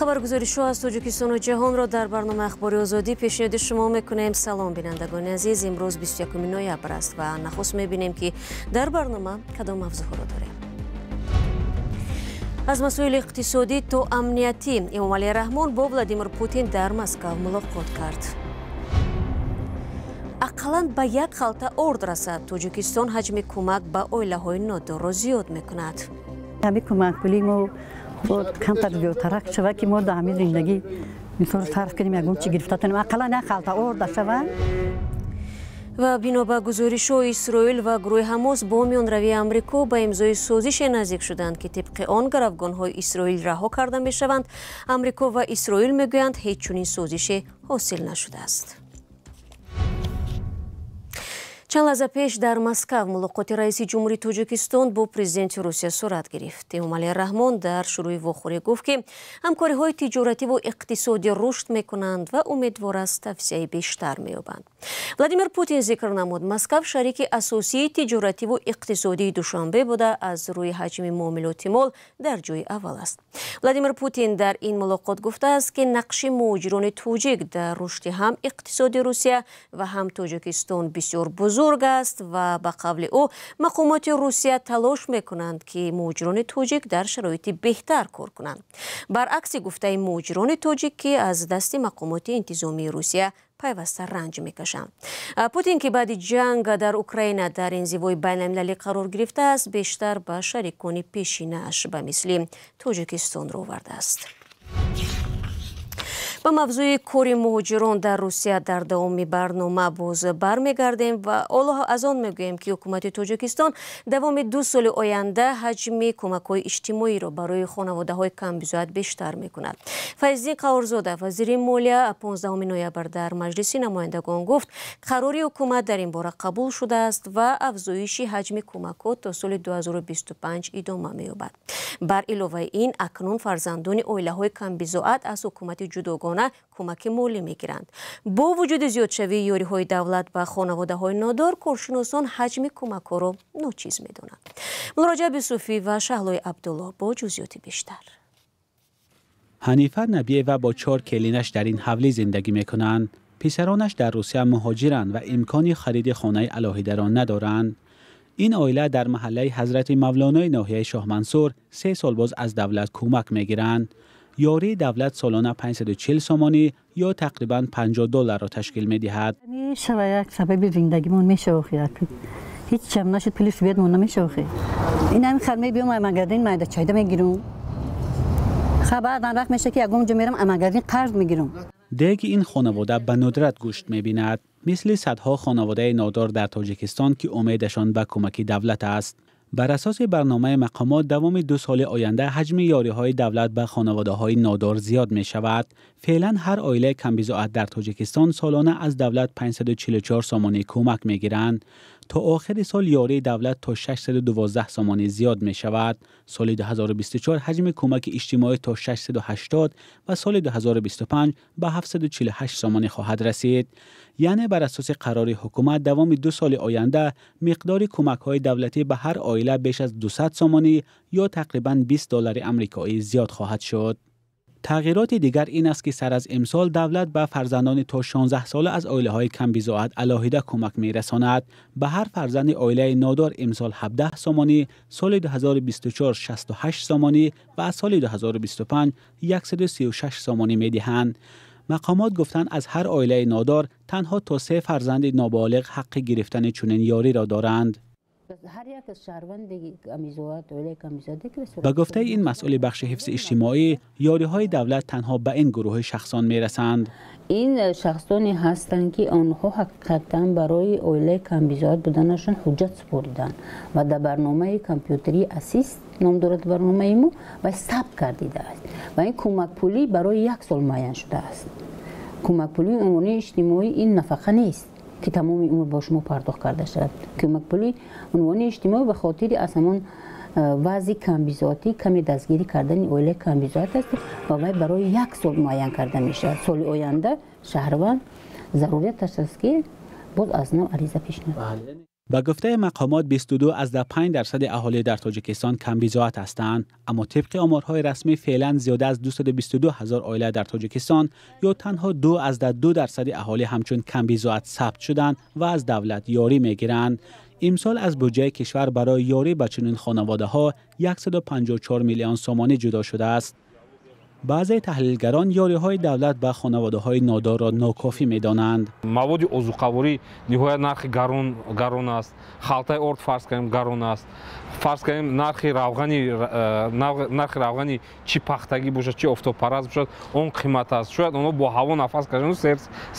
Хабаргузоришҳо аз Тоҷикистону ҷаҳонро дар барномаи Ахбори Озодӣ пешниҳоди шумо мекунем. Салом, бинандагони азиз. Имрӯз 21 ноябр аст ва нахуст мебинем, ки дар барнома кадом мавзӯъҳоро дорем. Аз масоили иқтисодӣ то амниятӣ, Эмомалӣ Раҳмон бо Владимир Путин дар Москав мулоқот кард. Ақаллан ба як халта орд расад. Тоҷикистон ҳаҷми кӯмак ба оилаҳои нодорро зиёд мекунад. Ҳамин кӯмакпулӣ мо камтар зиёдтарак шава, ки мо дар ҳамин зиндагӣ мисол сарф кунем, ягон чи гирифта тонем, ақаллан як халта орда шава. Ва бино ба гузоришҳо, Исроил ва гурӯҳи Ҳамос бо миёнравии Амрико ба имзои созише наздик шуданд, ки тибқи он гаравгонҳои Исроил раҳо карда мешаванд. Амрико ва Исроил мегӯянд, ҳеҷ чунин созише ҳосил нашудааст. Чанд лаҳза пеш дар Москав мулоқоти раиси ҷумҳури Тоҷикистон бо президенти Русия сурат гирифт. Эмомалӣ Раҳмон дар шурӯи вохӯрӣ гуфт, ки ҳамкориҳои тиҷоративу иқтисодӣ рушд мекунанд ва умедвор аст, тавсияи бештар меёбанд. Владимир Путин зикр намуд, Москав шарики асосии тиҷоративу иқтисодии Душанбе буда, аз рӯи ҳаҷми муомилоти мол дар ҷои аввал аст. Владимир Путин дар ин мулоқот гуфтааст, ки нақши муҳоҷирони тоҷик дар рушди ҳам иқтисоди Русия ва ҳам Тоҷикистон бисёр бузург аст ва ба қавли ӯ, мақомоти Русия талош мекунанд, ки муҳоҷирони тоҷик дар шароити беҳтар кор кунанд, баръакси гуфтаи муҳоҷирони тоҷик, ки аз дасти мақомоти интизомии Русия пайваста ранҷ мекашанд. Путин, ки баъди ҷанг дар Украина дар инзивои байналмилалӣ қарор гирифтааст, бештар ба шарикони пешинааш ба мисли Тоҷикистон рӯ овардааст. Ба мавзӯи кори муҳоҷирон дар Русия дар давоми барнома боз бармегардем ва ҳоло аз он мегӯем, ки ҳукумати Тоҷикистон давоми 2 соли оянда ҳаҷми кӯмакҳои иҷтимоиро барои хонаводаҳои камбизоат бештар мекунад. Файзиддин Қаҳҳорзода, вазири молия, 15 ноябр дар Маҷлиси намояндагон гуфт, қарори ҳукумат дар ин бора қабул шудааст ва афзоиши ҳаҷми кӯмакҳо то соли 2025 идома меёбад. Бар иловаи ин, акнун фарзандони оилаҳои камбизоат аз ҳукумати ҷудогона кӯмаки молӣ мегиранд. Бо вуҷуди зиёдшавии ёриҳои давлат ба хонаводаҳои нодор, коршиносон ҳаҷми кӯмакҳоро ночиз медонанд. Муллораҷаб Юсуфӣ ва Шаҳлои Абдулло бо ҷузъиёти бештар. Ҳанифа Набиева бо чор келинаш дар ин ҳавлӣ зиндагӣ мекунанд. Писаронаш дар Русия муҳоҷиранд ва имкони хариди хонаи алоҳидаро надоранд. Ин оила дар маҳаллаи Ҳазрати Мавлонои ноҳияи Шоҳмансур 3 сол боз аз давлат кӯмак мегиранд. Ёрии давлат солона 540 сомонӣ ё тақрибан 50 долларро ташкил медиҳад. Мешава, як сабаби зиндагимон мешава. Ҳеҷ чам нашуд, пули светмон намешава. Ин ҳамин хар мебиём, магазин майда чайда мегирам. Баъдан вақт меша, ки ягон ҷо мерам, магазин қарз мегирам. Деги ин хонавода ба нудрат гӯшт мебинад, мисли садҳо хонаводаи нодор дар Тоҷикистон, ки умедашон ба кӯмаки давлат аст. Бар асоси барномаи мақомот, давоми 2 соли оянда ҳаҷми ёриҳои давлат ба хонаводаҳои нодор зиёд мешавад. Феълан ҳар оилаи камбизоат дар Тоҷикистон солона аз давлат 544 сомонӣ кӯмак мегиранд. То охири сол ёрии давлат то 612 сомонӣ зиёд мешавад. Соли 2024 ҳаҷми кӯмаки иҷтимоӣ то 680 ва соли 2025 ба 748 сомонӣ хоҳад расид. Яъне бар асоси қарори ҳукумат, давоми 2 соли оянда миқдори кӯмакҳои давлатӣ ба ҳар оила беш аз 200 сомонӣ ё тақрибан 20 доллари амрикоӣ зиёд хоҳад шуд. Тағйироти дигар ин аст, ки сар аз имсол давлат ба фарзандони то 16 сола аз оилаҳои камбизоат алоҳида кӯмак мерасонад. Ба ҳар фарзанди оилаи нодор имсол 17 сомонӣ, соли 2024 68 сомонӣ ва аз соли 2025 136 сомонӣ медиҳанд. Мақомот гуфтанд, аз ҳар оилаи нодор танҳо то се фарзанди ноболиғ ҳаққи гирифтани чунин ёриро доранд. Ҳар як аз шаҳрванди камбизоат, оилаи камбизоате ки Ба гуфтаи ин масъули бахши ҳифзи иҷтимоӣ, ёриҳои давлат танҳо ба ин гурӯҳи шахсон мерасанд. Ин шахсоне ҳастанд, ки онҳо ҳақиқатан барои оилаи камбизоат буданашон ҳуҷҷат супориданд ва дар барномаи компютерии Ассист ном дорад барномаи мо ва сабт гардидааст ва ин кӯмакпулӣ барои як сол муайян шудааст. Кӯмакпулии умумии иҷтимоӣ ин нафақа нест, ки тамоми умр бо шумо пардохт карда шавад. Кӯмакпулии унвони иҷтимоӣ ба хотири аз ҳамон вазъи камбизоатӣ каме дастгирӣ кардани оилаи камбизоат аст ва вай барои як сол муайян карда мешавад. Соли оянда шаҳрванд зарурияташ аст, ки боз аз нав ариза пешниҳод. Ба гуфтаи мақомот 22.5% аҳолӣ дар Тоҷикистон камбизоат ҳастанд, аммо тибқи оморҳои расмӣ феълан зиёда аз 222 ҳазор оила дар Тоҷикистон ё танҳо 2.2% аҳолӣ ҳамчун камбизоат сабт шуданд ва аз давлат ёрӣ мегиранд. Имсол аз буҷаи кишвар барои ёрӣ ба чунин хонаводаҳо 154 миллион сомонӣ ҷудо шудааст. Баъзе таҳлилгарон ёриҳои давлат ба хонаводаҳои нодорро нокофӣ медонанд. Маводи озуқаворӣ ниҳоят нархи гарон аст. Халтаи орд фарз кунем гарон аст. Фарз кунем нархи равғани чӣ пахтагӣ бошад, чӣ офтобпараст бошад, он қимат аст. Шояд онҳо бо ҳаво нафас кашанд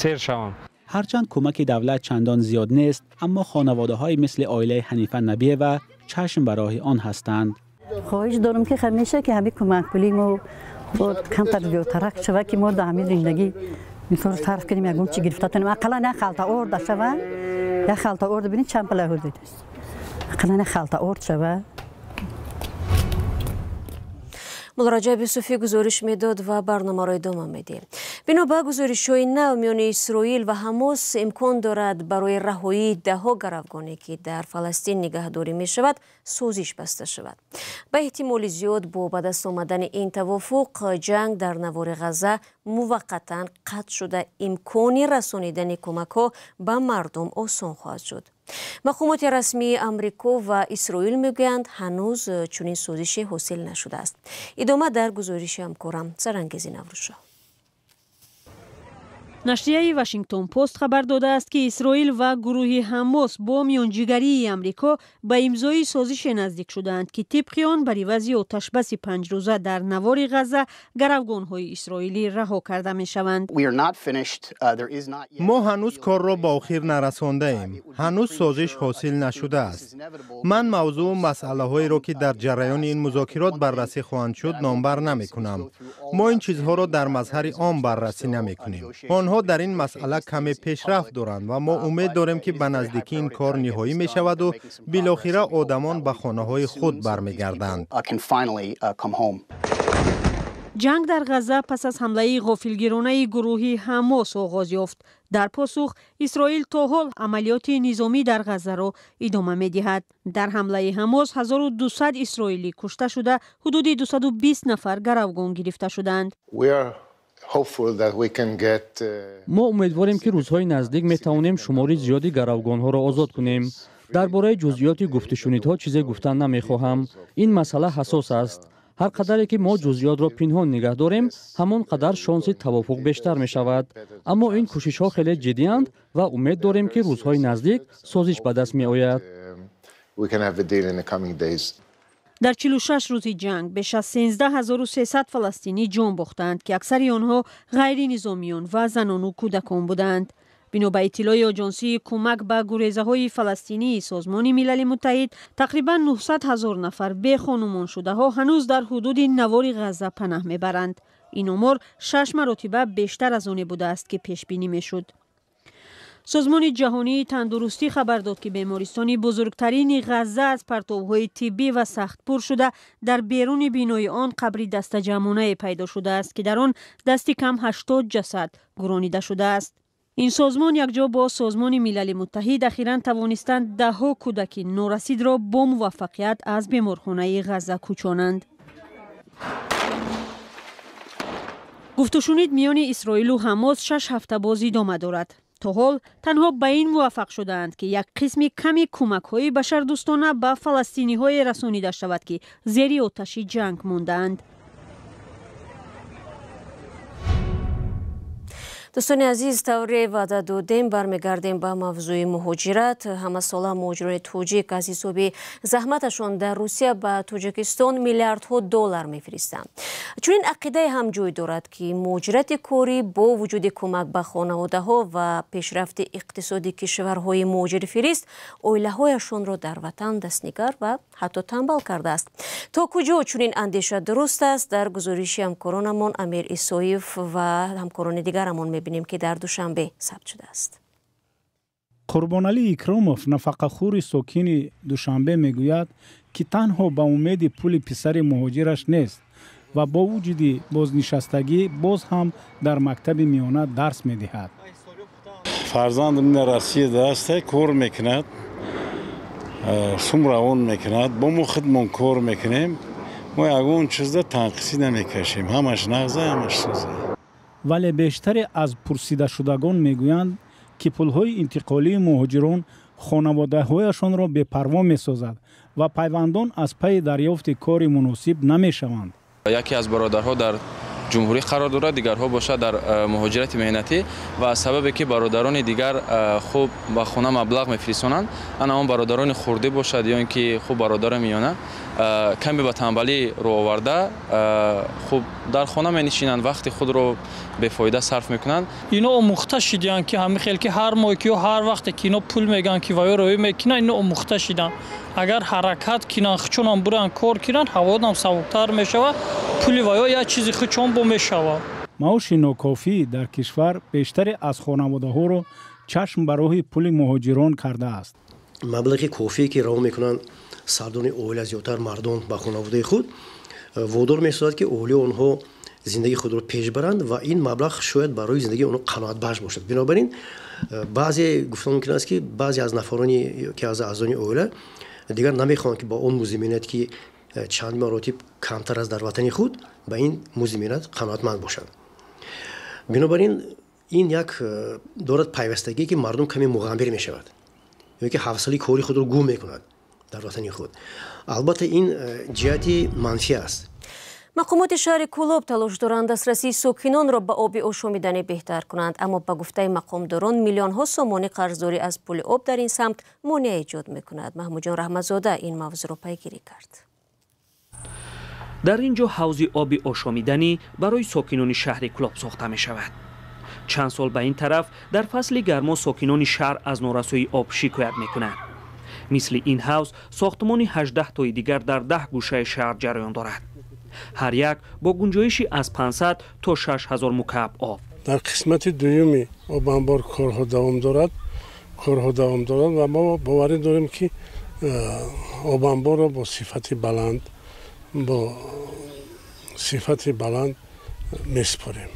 сер шаванд. Ҳарчанд кӯмаки давлат чандон зиёд нест, аммо хонаводаҳои мисли оилаи Ҳанифа Набиева чашм ба роҳи он ҳастанд. Хоҳиш дорам ки ҳамеша ки ҳамин кӯмакпулии мо камтар зиёдтарак шавад, ки мо дар ҳамин зиндагӣ мисол сарф кунем, ягон чи гирифта тонем. Ақаллан як халта орда шавад, як халта орда бинед чанд пала ҳудуд аст. Ақаллан як халта орд шавад. Мулло Раҷаб Юсуфӣ гузориш медод ва барномаро идома медиҳем. Бино ба гузоришҳои нав миёни Исроил ва Ҳамос имкон дорад барои раҳоии даҳҳо гаравгоне, ки дар Фаластин нигаҳдорӣ мешавад, созиш баста шавад. Ба эҳтимоли зиёд бо ба даст омадани ин тавофуқ ҷанг дар навори Ғазза муваққатан қатъ шуда, имкони расонидани кӯмакҳо ба мардум осон хоҳад шуд. Мақомоти расмии Амрико ва Исроил мегӯянд, ҳанӯз чунин созише ҳосил нашудааст. Идома дар гузориши ҳамкорам Сарангези Наврӯзшоҳ. Нашрияи Вашингтон Пост хабар додааст, ки Исроил ва гурӯҳи Ҳамос бо миёнҷигарии Амрико ба имзои созише наздик шудаанд, ки тибқи он бар ивази оташбаси панҷрӯза дар навори Ғазза гаравгонҳои исроилӣ раҳо карда мешаванд. Мо ҳанӯз корро ба охир нарасондаем. Ҳанӯз созиш ҳосил нашудааст. Ман мавзӯу масъалаҳоеро, ки дар ҷараёни ин музокирот баррасӣ хоҳанд шуд, номбар намекунам. Мо ин чизҳоро дар мазҳари ом баррасӣ намекунем. Онҳо дар ин масъала каме пешрафт доранд ва мо умед дорем, ки ба наздикӣ ин кор ниҳоӣ мешаваду билохира одамон ба хонаҳои худ бармегарданд. Ҷанг дар Ғазза пас аз ҳамлаи ғофилгиронаи гурӯҳи Ҳамос оғоз ёфт. Дар посух Исроил то ҳол амалиёти низомӣ дар Ғаззаро идома медиҳад. Дар ҳамлаи Ҳамос 1200 исроилӣ кушта шуда, ҳудуди 220 нафар гаравгон гирифта шуданд. Мо умедворем, ки рӯзҳои наздик метавонем шумори зиёди гаравгонҳоро озод кунем. Дар бораи ҷузъиёти гуфтушунидҳо чизе гуфтан намехоҳам. Ин масъала ҳассос аст. Ҳар қадаре ки мо ҷузъиётро пинҳон нигаҳ дорем, ҳамон қадар шонси тавофуқ бештар мешавад. Аммо ин кӯшишҳо хеле ҷиддианд ва умед дорем, ки рӯзҳои наздик созиш ба даст меояд. Дар 46 рӯзи ҷанг беш аз 13300 фаластинӣ ҷон бохтанд, ки аксари онҳо ғайринизомиён ва занону кӯдакон буданд. Бино ба иттилои Оҷонсии кӯмак ба гурезаҳои фаластинии Созмони Милали Муттаҳид, тақрибан 900 ҳазор нафар бехонумоншудаҳо ҳанӯз дар ҳудуди навори Ғазза панаҳ мебаранд. Ин омор 6 маротиба бештар аз оне будааст, ки пешбинӣ мешуд. Созмони ҷаҳонии тандурустӣ хабар дод, ки бемористони бузургтарини Ғазза аз партовҳои тиббӣ ва сахт пур шуда, дар беруни бинои он қабри дастаҷамъонае пайдо шудааст, ки дар он дасти кам 80 ҷасад гуронида шудааст. Ин созмон якҷо бо Созмони Милали Муттаҳид ахиран тавонистанд даҳҳо кӯдаки норасидро бо муваффақият аз беморхонаи Ғазза кӯчонанд. Гуфтушунид миёни Исроилу Ҳамос 6 ҳафта боз идома дорад. То ҳол танҳо ба ин муваффақ шудаанд, ки як қисми ками кӯмакҳои башардӯстона ба фаластиниҳое расонида шавад, ки зери оташи ҷанг мондаанд. Дӯстони азиз, тавре ваъда додем, бармегардем ба мавзӯи муҳоҷират. Ҳамасола муҳоҷирони тоҷик аз ҳисоби заҳматашон дар Русия ба Тоҷикистон миллиардҳо доллар мефиристанд. Чунин ақидае ҳам ҷой дорад, ки муҳоҷирати корӣ бо вуҷуди кӯмак ба хонаводаҳо ва пешрафти иқтисоди кишварҳои муҳоҷирфирист оилаҳояшонро дар ватан дастнигар ва ҳатто танбал кардааст. То куҷо чунин андеша дуруст аст, дар гузориши ҳамкоронамон Амир Исоев ва ҳамкорони дигарамон мебинем, ки дар Душанбе сабт шудааст. Қурбоналӣ Икромов, нафақахӯри сокини Душанбе, мегӯяд, ки танҳо ба умеди пули писари муҳоҷираш нест ва бо вуҷуди бознишастагӣ боз ҳам дар мактаби миёна дарс медиҳад. Фарзандам дар Россияда аст, кор мекунад. Сум равон мекунад, бо мо худмон кор мекунем. Мо ягон чизда танқисӣ намекашем, ҳамаш нағза, ҳамаш соза. Вале бештаре аз пурсидашудагон мегӯянд, ки пулҳои интиқолии муҳоҷирон хонаводаҳояшонро бепарво месозад ва пайвандон аз пайи дарёфти кори муносиб намешаванд. Яке аз бародарҳо дар ҷумҳурӣ қарор дорад, дигарҳо бошад дар муҳоҷирати меҳнатӣ ва аз сабабе ки бародарони дигар хуб ба хона маблағ мефиристонанд, ана он бародарони хурдӣ бошад ё ин ки хуб бародари миёна каме ба танбалӣ рӯ оварда, хуб дар хона менишинанд, вақти худро бефоида сарф мекунанд. Ино омӯхта шиданд, ки ҳамин хел ки ҳар моҳ ки ё ҳар вақте ки ино пул мегӯянд, ки ваё роӣ мекунанд, ино омӯхта шиданд. Агар ҳаракат кинанд, хучонам буранд, кор кинанд, ҳаводам сабуктар мешавад, пули ваё як чизи хучон бо мешавад. Маоши нокофӣ дар кишвар бештаре аз хонаводаҳоро чашм ба роҳи пули муҳоҷирон кардааст. Маблағи кофие ки раво мекунанд сардони оила, зиёдтар мардон, ба хонаводаи худ, водор месозад, ки оилаи онҳо зиндагии худро пеш баранд ва ин маблағ шояд барои зиндагии онҳо қаноатбахш бошад. Бинобар ин баъзе гуфта мумкин аст, ки баъзе аз нафарони ки аз аъзони оила дигар намехоҳанд, ки бо он музди меҳнат, ки чанд маротиб камтар аст дар ватани худ, ба ин музди меҳнат қаноатманд бошанд. Бинобар ин як дорад пайвастагие, ки мардум каме муғаммир мешавад ё ки ҳавсалаи кори худро гум мекунад дар ватани худ. Албатта, ин ҷиҳати манфӣ аст. Мақомоти шаҳри Кӯлоб талош доранд дастрасии сокинонро ба оби ошомиданӣ беҳтар кунанд, аммо ба гуфтаи мақомдорон миллионҳо сомонӣ қарздорӣ аз пули об дар ин самт монеа эҷод мекунад. Маҳмудҷон Раҳматзода ин мавзӯъро пайгирӣ кард. Дар ин ҷо ҳавзи оби ошомиданӣ барои сокинони шаҳри Кӯлоб сохта мешавад. Чанд сол ба ин тараф дар фасли гармо сокинони шаҳр аз норасоии об шикоят мекунанд. Мисли ин ҳавз сохтмони 18 тои дигар дар 10 гӯшаи шаҳр ҷараён дорад, ҳар як бо гунҷоиши аз 500 то 6000 мукааб об. Дар қисмати дуюми обанбор корҳо давом дорад ва мо боварӣ дорем, ки обанборро бо сифати баланд месупорем.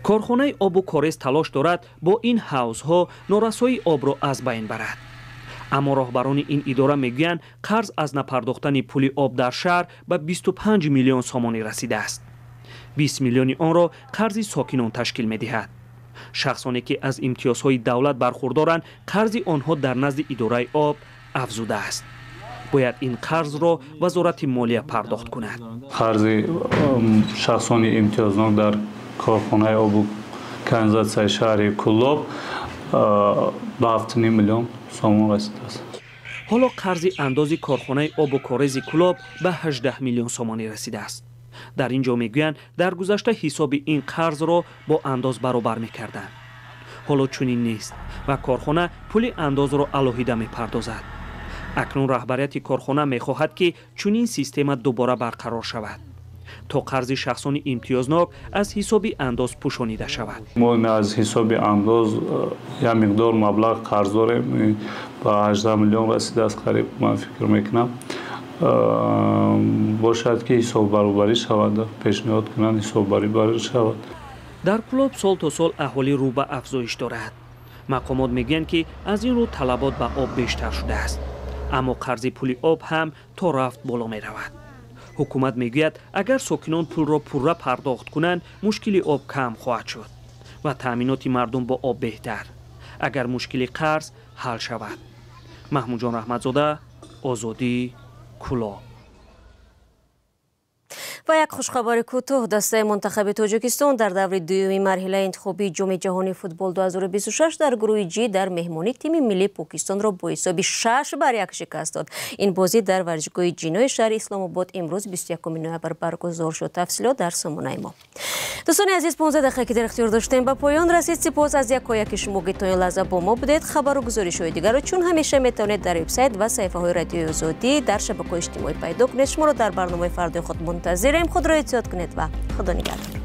Корхонаи обу корез талош дорад бо ин ҳавзҳо норасоии обро аз байн барад, аммо роҳбарони ин идора мегӯянд, қарз аз напардохтани пули об дар шаҳр ба 25 миллион сомонӣ расидааст. 20 миллиони онро қарзи сокинон ташкил медиҳад. Шахсоне ки аз имтиёзҳои давлат бархурдоранд, қарзи онҳо дар назди идораи об афзудааст. Бояд ин қарзро Вазорати молия пардохт кунад. Қарзи шахсони имтиёзнок дар корхонаи обу канализатсияи шаҳри Кӯлоб ба 7,5 миллион сомон расидааст. Ҳоло қарзи андози корхонаи обу корези Кӯлоб ба 18 миллион сомонӣ расидааст. Дар ин ҷо мегӯянд, дар гузашта ҳисоби ин қарзро бо андоз баробар мекарданд. Ҳоло чунин нест ва корхона пули андозро алоҳида мепардозад. Акнун раҳбарияти корхона мехоҳад, ки чунин система дубора барқарор шавад, то қарзи шахсони имтиёзнок аз ҳисоби андоз пӯшонида шавад. Мо аз ҳисоби андоз як миқдор маблағ қарз дорем, ба 18 миллион расидааст қариб. Ман фикр мекунам, бошад, ки ҳисоббаробарӣ шавад, пешниҳод кунанд, ҳисоббаробарӣ шавад. Дар Кӯлоб сол то сол аҳолӣ рӯ ба афзоиш дорад. Мақомот мегӯянд, ки аз ин рӯ талабот ба об бештар шудааст, аммо қарзи пули об ҳам то рафт боло меравад. Ҳукумат мегӯяд, агар сокинон пулро пурра пардохт кунанд, мушкили об кам хоҳад шуд ва таъминоти мардум бо об беҳтар, агар мушкили қарз ҳал шавад. Маҳмудҷон Раҳматзода, Озодӣ, Кӯлоб. Ва як хушхабари кӯтоҳ: дастаи мунтахаби Тоҷикистон дар даври дуюми марҳилаи интихобии Ҷоми ҷаҳонии футбол 2026 дар гурӯҳи Ҷи дар меҳмонӣ тими миллии Покистонро бо ҳисоби 6-1 шикаст дод. Ин бозӣ дар варзишгоҳи Ҷинои шаҳри Исломобод имрӯз, 21 ноябр, баргузор шуд. Тафсилот дар сомонаи мо. Дӯстони азиз, 15 дақиқа, ки дар ихтиёр доштем, ба поён расид. Сипос аз якояки шумо, ки то ин лаҳза бо мо будед. Хабару гузоришҳои дигарро чун ҳамеша метавонед дар вебсайт ва саҳифаҳои Радиои Озодӣ дар шабакаҳои иҷтимоӣ пайдо кунед. Шуморо дар барномаи фардои худ мунтазирем. Худро эҳтиёт кунед ва Худо нигаҳдор.